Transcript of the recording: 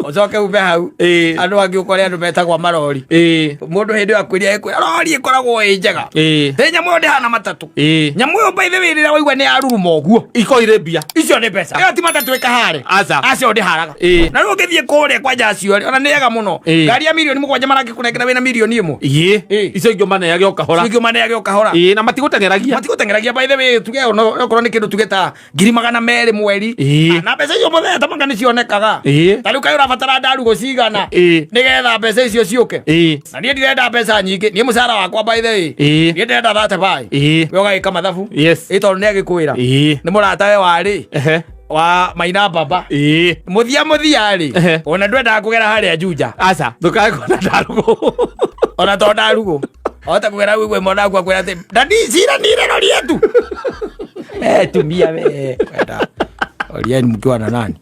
Ũcoke ume hau. Andũ angĩ ũkore andũ metagwo marori. Mũndũ hĩndĩ ĩyo akwĩria ĩkwĩra rori ĩkoragwo ĩ njega. Ĩ nyamũ ĩyo ndĩhana matatũ. Nyamũ ĩyo by the way rĩrĩa waigua nĩ yaruruma ũguo. Iko irĩ mbia. Icio nĩ mbeca. Ĩyo ti matatũ ĩkahare. Aca. Acio ndĩharaga. Na rĩu ũngĩthiĩ kũrĩa kwanja acio rĩ, ona nĩ ega mũno. Ngari ya mirioni 7 marangĩkũnengera wĩna mirioni 1. Icio ingĩ ũmaneage o kahora. Icio ingĩ ũmaneage o kahora. Na matigũteng'eragia. Matigũteng'eragia by the way, tuge okorwo nĩ kĩndũ tuge ta 200,000 mweri. Ah, na mbeca icio mũthenya ta manga nĩ cionekaga. Ta rĩu kaĩ ũrabatara ndarugũ cigana nĩgetha mbeca icio ciũke? Na niĩ ndirenda mbeca nyingĩ, niĩ mũcara wakwa by the way, niĩ ndĩrenda 35. We ũgagĩka mathabu. Ĩ tondũ nĩ agĩkwĩra nĩ mũratawe warĩ wa maina baba. Mũthia mũthia rĩ, ona ndwendaga kũgera harĩa Juja. Aca, ndũkae kuona ndarugũ. Ona to ndarugũ ota kũgera wigwe mwana waku akwĩra atĩ dadi cira nire rori yetu. Eh, tumia we kwenda orieni mkiwa na nani.